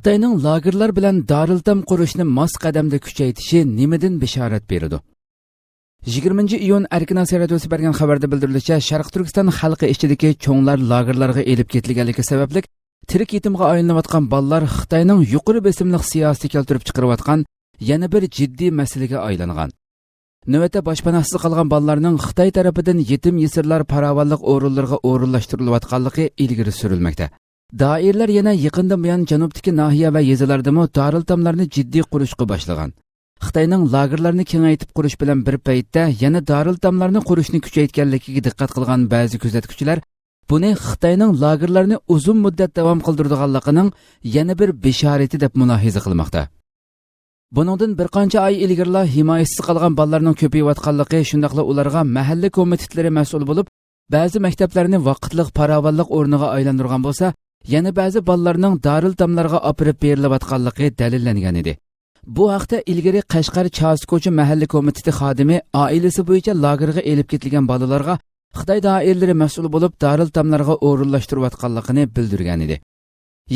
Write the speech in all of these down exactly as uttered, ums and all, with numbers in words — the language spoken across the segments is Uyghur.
خىتاينىڭ لاگېرلار بىلەن دارىلئېتام قۇرۇشنى ماس قەدەمدە كۈچەيتىشى نېمىدىن بېشارەت بېرىدۇ؟ يىگىرمىنچى ئىيۇن ئەركىن ئاسىيا رادىيوسى بەرگەن خەۋەردە بىلدۈرۈلۈشىچە، شەرقىي تۈركىستان خەلقى ئىچىدىكى چوڭلار لاگېرلارغا ئېلىپ كېتىلگەنلىكى سەۋەبلىك، تىرىك يېتىمغا ئايلىنىۋاتقان بالىلار خىتاينىڭ يۇقىرى بېسىملىق سىياسىتى كەلتۈرۈپ چىقىرىۋاتقان يەنە بىر جىددىي مەسىلىگە ئايلانغان. نۆۋەتتە باشپاناھسىز قالغان بالىلارنىڭ خىتاي تەرىپىدىن يېتىم يېسىرلار پاراۋانلىق ئورۇنلىرىغا ئورۇنلاشتۇرۇلۇۋاتقانلىقى ئىلگىرى سۈرۈلمەكتە. دائىرىلەر يەنە يېقىندىن بۇيان جەنۇبتىكى ناھىيە ۋە يېزىلاردىمۇ دارىلئېتاملارنى جىددىي قۇرۇشقا باشلىغان. خىتاينىڭ لاگېرلارنى كېڭەيتىپ قۇرۇش بىلەن بىر پەيتتە يەنە دارىلئېتاملارنى قۇرۇشنى كۈچەيتكەنلىكىگە دىققەت قىلغان بەزى كۆزەتكۈچىلەر بۇنى خىتاينىڭ لاگېرلارنى ئۇزۇن مۇددەت داۋام قىلدۇرىدىغانلىقىنىڭ يەنە بىر بېشارىتى دەپ مۇلاھىزە قىلماقتا. بۇنىڭدىن بىر قانچە ئاي ئىلگىرىلا ھىمايىسىز قالغان بالىلارنىڭ كۆپىيىۋاتقانلىقى، شۇنداقلا ئۇلارغا مەھەللە كومىتېتلىرى مەسئۇل بولۇپ، بەزى مەكتەپلەرنى ۋاقىتلىق پاراۋانلىق ئورنىغا ئايلاندۇرغان بولسا، يەنە بەزى بالىلارنىڭ دارىلئېتاملارغا ئاپىرىپ بېرىلىۋاتقانلىقى دەلىللەنگەن ئىدى. بۇ ھەقتە ئىلگىرى قەشقەر چاسا كوچا مەھەللە كومىتېتى خادىمى ئائىلىسى بويىچە لاگېرغا ئېلىپ كېتىلگەن بالىلارغا خىتاي دائىرىلىرى مەسئۇل بولۇپ دارىلئېتاملارغا ئورۇنلاشتۇرۇۋاتقانلىقىنى بىلدۈرگەن ئىدى.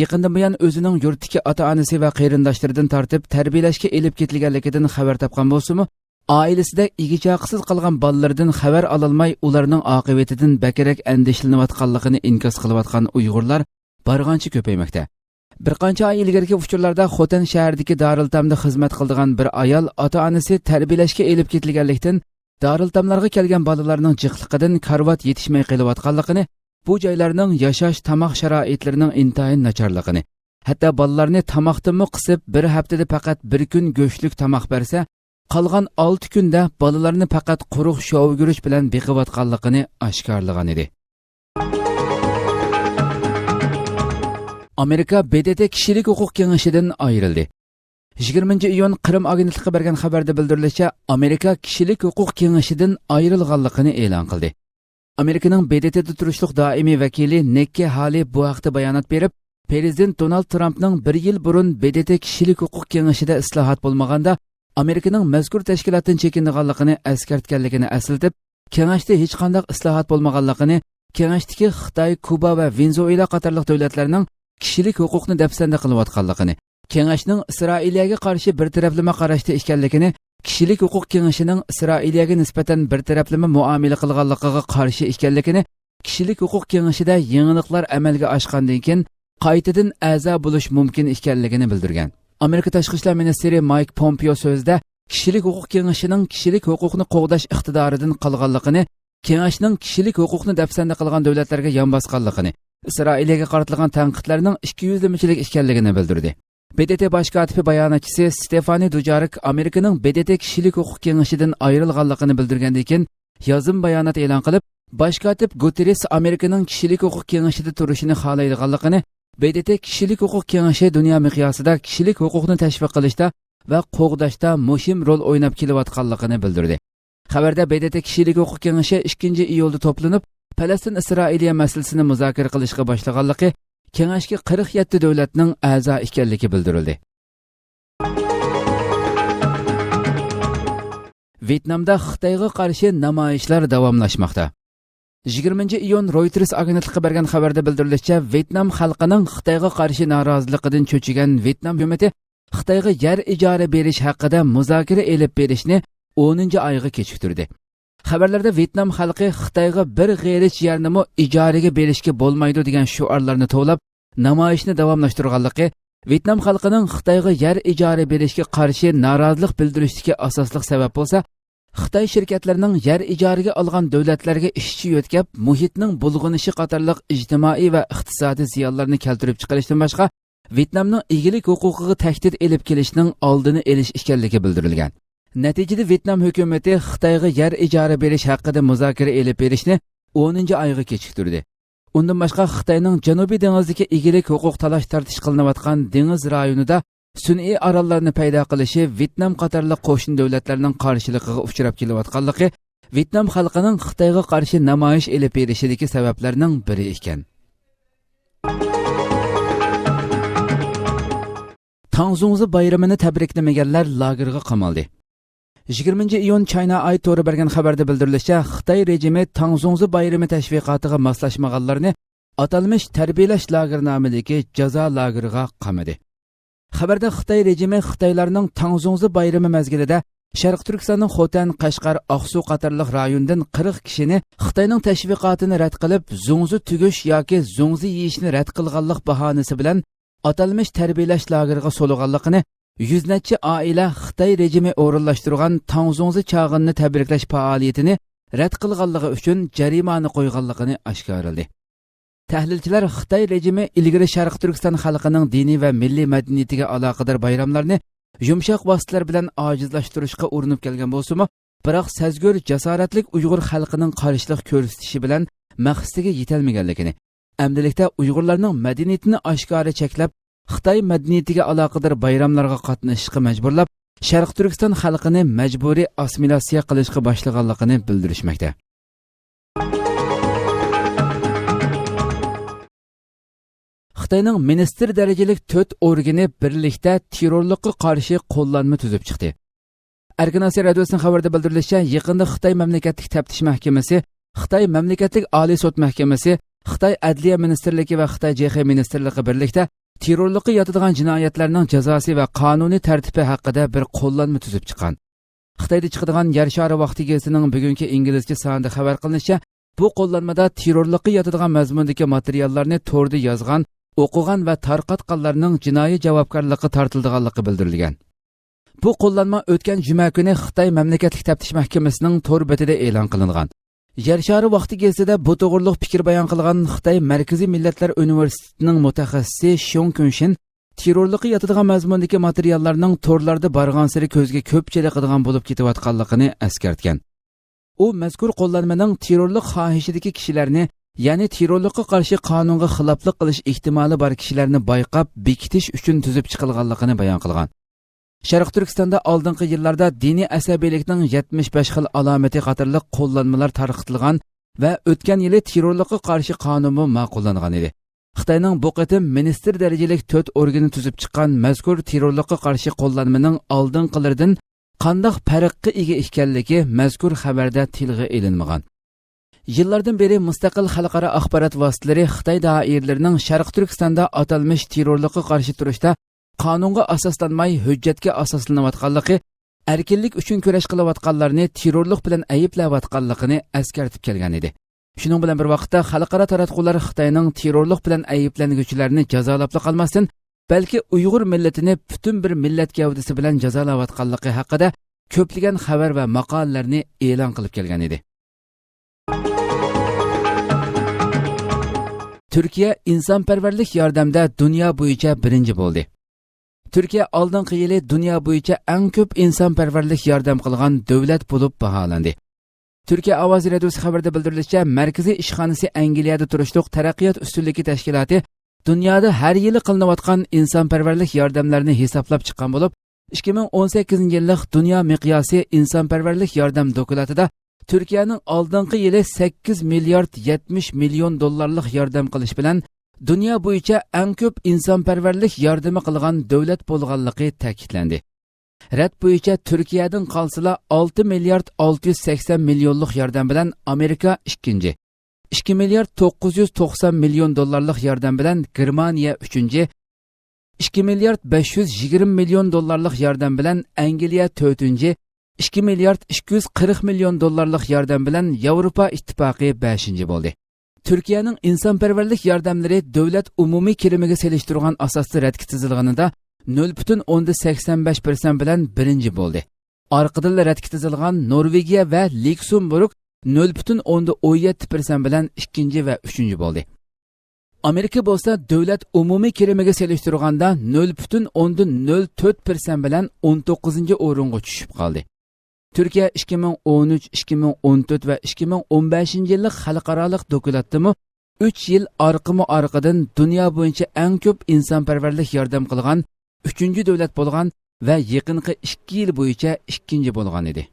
يېقىندىن بۇيان ئۆزىنىڭ يۇرتتىكى ئاتا-ئانىسى ۋە قېرىنداشلىرىدىن تارتىپ تەربىيەلەشكە ئېلىپ كېتىلگەنلىكىدىن خەۋەر تاپقان بولسىمۇ، ئائىلىسىدە ئىگە-چاقىسىز قالغان بالىلىرىدىن خەۋەر ئالالماي، ئۇلارنىڭ ئاقىۋىتىدىن بەكرەك ئەندىشىلىنىۋاتقانلىقىنى ئىنكاس قىلىۋاتقان ئۇيغۇرلار بارغانچە كۆپەيمەكتە. بىر قانچە ئاي ئىلگىرىكى ئۇچۇرلاردا خوتەن شەھىرىدىكى دارىلئېتامدا خىزمەت قىلىدىغان بىر ئايال ئاتا-ئانىسى تەربىيەلەشكە ئېلىپ كېتىلگەنلىكتىن، دارىلئېتاملارغا كەلگەن بالىلارنىڭ جىقلىقىدىن كارىۋات يېتىشمەي قېلىۋاتقانلىقىنى، بۇ جايلارنىڭ ياشاش، تاماق شارائىتلىرىنىڭ ئىنتايىن ناچارلىقىنى، ھەتتا بالىلارنى تاماقتىنمۇ قىسىپ، بىر ھەپتىدە پەقەت بىر كۈن گۆشلۈك تاماق بەرسە، قالغان ئالتە كۈندە بالىلارنى پەقەت قۇرۇق شوۋىگۈرۈچ بىلەن بېقىۋاتقانلىقىنى ئاشكارىلىغان ئىدى. ئامېرىكا ب د ت كىشىلىك ھوقۇق كېڭىشىدىن ئايرىلدى. يىگىرمىنچى ئىيۇن قىرىم ئاگېنتلىقى بەرگەن خەۋەردە بىلدۈرۈلۈشىچە، ئامېرىكا كىشىلىك ھوقۇق كېڭىشىدىن ئايرىلغانلىقىنى ئېلان قىلدى. ئامېرىكىنىڭ ب د ت دا تۇرۇشلۇق دائىمىي ۋەكىلى نىككى ھالى بۇ ھەقتە بايانات بېرىپ، پىرېزىدېنت دونالد ترامپنىڭ بىر يىل بۇرۇن ب د ت كىشىلىك ھوقۇق كېڭىشىدە ئىسلاھات بولمىغاندا، ئامېرىكىنىڭ مەزكۇر تەشكىلاتتىن چېكىنىدىغانلىقىنى ئەسكەرتكەنلىكىنى ئەسلىتىپ، كېڭەشتە ھېچقانداق ئىسلاھات بولمىغانلىقىنى، كېڭەشتىكى خىتاي، كۇبا ۋە ۋېنېزۇئېلا قاتارلىق دۆلەتلەرنىڭ كىشىلىك ھوقۇقنى دەپسەندە قىلىۋاتقانلىقىنى، كېڭەشنىڭ ئىسرائىلىيەگە قارشى بىر تەرەپلىمە قاراشتا ئىكەنلىكىنى، كىشىلىك ھوقۇق كېڭىشىنىڭ ئىسرائىلىيەگە نىسبەتەن بىر تەرەپلىمە مۇئامىلە قىلغانلىقىغا قارشى ئىكەنلىكىنى، كىشىلىك ھوقۇق كېڭىشىدە يېڭىلىقلار ئەمەلگە ئاشقاندىن كېيىن قايتىدىن ئەزا بولۇش مۇمكىن ئىكەنلىكىنى بىلدۈرگەن. ئامېرىكا تاشقى ئىشلار مىنىستىرى مايك پومپېئو سۆزىدە، كىشىلىك ھوقۇق كېڭىشىنىڭ كىشىلىك ھوقۇقنى قوغداش ئىقتىدارىدىن قالغانلىقىنى، كېڭەشنىڭ كىشىلىك ھوقۇقنى دەپسەندە قىلغان دۆلەتلەرگە يان باسقانلىقىنى، ئىسرائىلىيەگە قارىتىلغان تەنقىدلەرنىڭ ئىككى يۈزلىمىچىلىك ئىكەنلىكىنى بىلدۈردى. ب د ت باش كاتىپى باياناتچىسى ستېفانى دۇجارىك ئامېرىكىنىڭ ب د ت كىشىلىك ھوقۇق كېڭىشىدىن ئايرىلغانلىقىنى بىلدۈرگەندىن كېيىن، يازما بايانات ئېلان قىلىپ، باش كاتىپ گۇتېررېس ئامېرىكىنىڭ كىشىلىك ھوقۇق كېڭىشىدە تۇرۇشىنى خالايدىغانلىقىنى، ب د ت كىشىلىك ھوقۇق كېڭىشى دۇنيا مىقياسىدا كىشىلىك ھوقۇقنى تەشۋىق قىلىشتا ۋە قوغداشتا مۇھىم رول ئويناپ كېلىۋاتقانلىقىنى بىلدۈردى. خەۋەردە ب د ت كىشىلىك ھوقۇق كېڭىشى ئىككىنچى ئىيۇلدا توپلىنىپ، پەلەستىن ئىسرائىلىيە مەسىلىسىنى مۇزاكىرە قىلىشقا باشلىغانلىقى، كېڭەشكە قىرىق يەتتە دۆلەتنىڭ ئەزا ئىكەنلىكى بىلدۈرۈلدى. ۋيېتنامدا خىتايغا قارشى نامايىشلار داۋاملاشماقتا. يىگىرمىنچى ئىيۇن رويتېرس ئاگېنتلىقى بەرگەن خەۋەردە بىلدۈرۈلۈشىچە، ۋيېتنام خەلقىنىڭ خىتايغا قارشى نارازىلىقىدىن چۆچۈگەن ۋيېتنام ھۆكۈمىتى خىتايغا يەر ئىجارە بېرىش ھەققىدە مۇزاكىرە ئېلىپ بېرىشنى ئونىنچى ئايغا كېچىكتۈردى. خەۋەرلەردە ۋيېتنام خەلقى خىتايغا بىر غېرىچ يەرنىمۇ ئىجارىگە بېرىشكە بولمايدۇ دېگەن شوئارلارنى توۋلاپ، نامايىشنى داۋاملاشتۇرغانلىقى، ۋيېتنام خەلقىنىڭ خىتايغا يەر ئىجارە بېرىشكە قارشى نارازىلىق بىلدۈرۈشتىكى ئاساسلىق سەۋەب بولسا، خىتاي شىركەتلىرىنىڭ يەر ئىجارىگە ئالغان دۆلەتلەرگە ئىشچى يۆتكەپ، مۇھىتنىڭ بۇلغىنىشى قاتارلىق ئىجتىمائىي ۋە ئىقتىسادىي زىيانلارنى كەلتۈرۈپ چىقىرىشتىن باشقا، ۋيېتنامنىڭ ئىگىلىك ھوقۇقىغا تەھدىت ئېلىپ كېلىشنىڭ ئالدىنى ئېلىش ئىكەنلىكى بىلدۈرۈلگەن. نەتىجىدە، ۋيېتنام ھۆكۈمىتى خىتايغا يەر ئىجارە بېرىش ھەققىدە مۇزاكىرە ئېلىپ بېرىشنى ئونىنچى ئايغا كېچىكتۈردى. ئۇندىن باشقا، خىتاينىڭ جەنۇبىي دېڭىزدىكى ئىگىلىك ھوقۇق تالاش-تارتىش قىلىنىۋاتقان دېڭىز رايونىدا سۈنئىي ئاراللارنى پەيدا قىلىشى ۋيېتنام قاتارلىق قوشنا دۆلەتلەرنىڭ قارشىلىقىغا ئۇچراپ كېلىۋاتقانلىقى، ۋيېتنام خەلقىنىڭ خىتايغا قارشى نامايىش ئېلىپ بېرىشىدىكى سەۋەبلەرنىڭ بىرى ئىكەن. تاڭزۇڭزى بايرىمىنى تەبرىكلىمىگەنلەر لاگېرغا قامالدى. يىگىرمىنچى ئىيۇن چاينا ئاي تورى بەرگەن خەۋەردە بىلدۈرۈلۈشىچە، خىتاي رېجىمى تاڭزۇڭزى بايرىمى تەشۋىقاتىغا ماسلاشمىغانلارنى ئاتالمىش تەربىيەلەش لاگېرى نامىدىكى جازا لاگېرىغا قامىدى. خەۋەردە خىتاي رېجىمى خىتايلارنىڭ تاڭزۇڭزى بايرىمى مەزگىلىدە شەرقىي تۈركىستاننىڭ خوتەن، قەشقەر، ئاقسۇ قاتارلىق رايوندىن قىرىق كىشىنى خىتاينىڭ تەشۋىقاتىنى رەت قىلىپ، زۇڭزى تۈگۈش ياكى زۇڭزى يېيىشنى رەت قىلغانلىق باھانىسى بىلەن ئاتالمىش تەربىيەلەش لاگېرىغا سولىغانلىقىنى، يۈز نەچچە ئائىلە خىتاي رېجىمى ئورۇنلاشتۇرغان تاڭزۇڭزى چاغىنىنى تەبرىكلەش پائالىيىتىنى رەت قىلغانلىقى ئۈچۈن جەرىمانە قويغانلىقىنى ئاشكارىلىدى. تەھلىلچىلەر خىتاي رېجىمى ئىلگىرى شەرقىي تۈركىستان خەلقىنىڭ دىنىي ۋە مىللىي مەدەنىيىتىگە ئالاقىدار بايراملارنى يۇمشاق ۋاسىتىلەر بىلەن ئاجىزلاشتۇرۇشقا ئۇرۇنۇپ كەلگەن بولسىمۇ، بىراق سەزگۈر، جاسارەتلىك ئۇيغۇر خەلقىنىڭ قارشىلىق كۆرسىتىشى بىلەن مەقسىتىگە يېتەلمىگەنلىكىنى، ئەمدىلىكتە ئۇيغۇرلارنىڭ مەدەنىيىتىنى ئاشكارا چەكلەپ، خىتاي مەدەنىيىتىگە ئالاقىدار بايراملارغا قاتنىشىشقا مەجبۇرلاپ، شەرقىي تۈركىستان خەلقىنى مەجبۇرىي ئاسسىمىلياتسىيە قىلىشقا باشلىغانلىقىنى بىلدۈرۈشمەكتە. خىتاينىڭ مىنىستىر دەرىجىلىك تۆت ئورگىنى بىرلىكتە تېررورلۇققا قارشى قوللانما تۈزۈپ چىقتى. ئەركىن ئاسىيا رادىيوسىنىڭ خەۋىرىدە بىلدۈرۈلۈشىچە، يېقىندا خىتاي مەملىكەتلىك تەپتىش مەھكىمىسى، خىتاي مەملىكەتلىك ئالىي سوت مەھكىمىسى، خىتاي ئەدلىيە مىنىستىرلىكى ۋە خىتاي جې خې مىنىستىرلىقى بىرلىكتە تېررورلۇققا ياتىدىغان جىنايەتلەرنىڭ جازاسى ۋە قانۇنىي تەرتىپى ھەققىدە بىر قوللانما تۈزۈپ چىققان. خىتايدا چىقىدىغان يەر شارى ۋاقتى گېزىتىنىڭ بۈگۈنكى ئىنگلىزچە سانىدا خەۋەر قىلىنىشىچە، بۇ قوللانمىدا تېررورلۇققا ياتىدىغان مەزمۇندىكى ماتېرىياللارنى توردا يازغان، ئوقۇغان ۋە تارقاتقانلارنىڭ جىنايى جاۋابكارلىققا تارتىلىدىغانلىقى بىلدۈرۈلگەن. بۇ قوللانما ئۆتكەن جۈمە كۈنى خىتاي مەملىكەتلىك تەپتىش مەھكىمىسىنىڭ تور بېتىدە ئېلان قىلىنغان. يەر شارى ۋاقتى گېزىتىدە بۇ توغرۇلۇق پىكىر بايان قىلغان خىتاي مەركىزىي مىللەتلەر ئۇنىۋېرسىتېتىنىڭ مۇتەخەسسىسى شيۇڭ كۈنشىن تېررورلۇققا ياتىدىغان مەزمۇندىكى ماتېرىياللارنىڭ تورلاردا بارغانسېرى كۆزگە كۆپ چېلىقىدىغان بولۇپ كېتىۋاتقانلىقىنى ئەسكەرتكەن. ئۇ مەزكۇر قوللانمىنىڭ تېررورلۇق خاھىشىدىكى كىشىلەرنى، يەنى تېررورلۇققا قارشى قانۇنغا خىلاپلىق قىلىش ئېھتىمالى بار كىشىلەرنى بايقاپ، بېكىتىش ئۈچۈن تۈزۈپ چىقىلغانلىقىنى بايان قىلغان. شەرقىي تۈركىستاندا ئالدىنقى يىللاردا دىنىي ئەسەبىيلىكنىڭ يەتمىش بەش خىل ئالامىتى قاتارلىق قوللانمىلار تارقىتىلغان ۋە ئۆتكەن يىلى تېررورلۇققا قارشى قانۇنمۇ ماقۇللانغان ئىدى. خىتاينىڭ بۇ قېتىم مىنىستىر دەرىجىلىك تۆت ئورگىنى تۈزۈپ چىققان مەزكۇر تېررورلۇققا قارشى قوللانمىنىڭ ئالدىنقىلىرىدىن قانداق پەرققە ئىگە ئىكەنلىكى مەزكۇر خەۋەردە تىلغا ئېلىنمىغان. يىللاردىن بېرى مۇستەقىل خەلقئارا ئاخبارات ۋاسىتىلىرى خىتاي دائىرىلىرىنىڭ شەرقىي تۈركىستاندا ئاتالمىش تېررورلۇققا قارشى تۇرۇشتا قانۇنغا ئاساسلانماي، ھۆججەتكە ئاساسلىنىۋاتقانلىقى، ئەركىنلىك ئۈچۈن كۈرەش قىلىۋاتقانلارنى تېررورلۇق بىلەن ئەيىبلەۋاتقانلىقىنى ئەسكەرتىپ كەلگەن ئىدى. شۇنىڭ بىلەن بىر ۋاقىتتا، خەلقئارا تاراتقۇلار خىتاينىڭ تېررورلۇق بىلەن ئەيىبلەنگۈچىلەرنى جازالاپلا قالماستىن، بەلكى ئۇيغۇر مىللىتىنى پۈتۈن بىر مىللەت گەۋدىسى بىلەن جازالاۋاتقانلىقى ھەققىدە كۆپلىگەن خەۋەر ۋە ماقالىلەرنى ئېلان قىلىپ كەلگەن ئىدى. تۈركىيە ئىنسانپەرۋەرلىك ياردەمدە دۇنيا بويىچە بىرىنچى بولدى. تۈركىيە ئالدىنقى يىلى دۇنيا بويىچە ئەڭ كۆپ ئىنسانپەرۋەرلىك ياردەم قىلغان دۆلەت بولۇپ باھالاندى. تۈركىيە ئاۋازى رادىيوسى خەۋىرىدە بىلدۈرۈلۈشىچە، مەركىزىي ئىشخانىسى ئەنگلىيەدە تۇرۇشلۇق تەرەققىيات ئۈستۈنلۈكى تەشكىلاتى دۇنيادا ھەر يىلى قىلىنىۋاتقان ئىنسانپەرۋەرلىك ياردەملەرنى ھېسابلاپ چىققان بولۇپ، ئىككى مىڭ ئون سەككىزىنچى يىللىق دۇنيا مىقياسى ئىنسانپەرۋەرلىك ياردەم دوكلاتىدا تۈركىيەنىڭ ئالدىنقى يىلى سەككىز مىليارد يەتمىش مىليون دوللارلىق ياردەم قىلىش بىلەن دۇنيا بويىچە ئەڭ كۆپ ئىنسانپەرۋەرلىك ياردىمى قىلغان دۆلەت بولغانلىقى تەكىتلەندى. رەت بويىچە تۈركىيەدىن قالسىلا، ئالتە مىليارد ئالتە يۈز سەكسەن مىليونلۇق ياردەم بىلەن ئامېرىكا ئىككىنچى، ئىككى مىليارد توققۇز يۈز توقسان مىليون دوللارلىق ياردەم بىلەن گېرمانىيە ئۈچىنچى، ئىككى مىليارد بەش يۈز يىگىرمە مىليون دوللارلىق ياردەم بىلەن ئەنگلىيە تۆتىنچى، ئىككى مىليارد ئىككى يۈز قىرىق مىليون دوللارلىق ياردەم بىلەن ياۋروپا ئىتتىپاقى بەشىنچى بولدى. تۈركىيەنىڭ ئىنسانپەرۋەرلىك ياردەملىرى دۆلەت ئومۇمىي كىرىمىگە سېلىشتۇرغان ئاساستا رەتكە تىزىلغىنىدا نۆل پۈتۈن ئوندىن سەكسەن بەش پىرسەنت بىلەن بىرىنچى بولدى. ئارقىدىنلا رەتكە تىزىلغان نورۋېگىيە ۋە ليۇكسېمبۇرگ نۆل پۈتۈن ئوندىن ئون يەتتە پىرسەنت بىلەن ئىككىنچى ۋە ئۈچىنچى بولدى. ئامېرىكا بولسا دۆلەت ئومۇمىي كىرىمىگە سېلىشتۇرغاندا نۆل پۈتۈن ئوندىن نۆل تۆت پىرسەنت بىلەن ئون توققۇزىنچى ئورۇنغا چۈشۈپ قالدى. تۈركىيە ئىككى مىڭ ئون ئۈچ، ئىككى مىڭ ئون تۆت ۋە ئىككى مىڭ ئون بەشىنچى يىللىق خەلقئارالىق دوكلاتتىمۇ ئۈچ يىل ئارقىمۇ ئارقىدىن دۇنيا بويىچە ئەڭ كۆپ ئىنسانپەرۋەرلىك ياردەم قىلغان ئۈچىنچى دۆلەت بولغان ۋە يېقىنقى ئىككى يىل بويىچە ئىككىنچى بولغان ئىدى.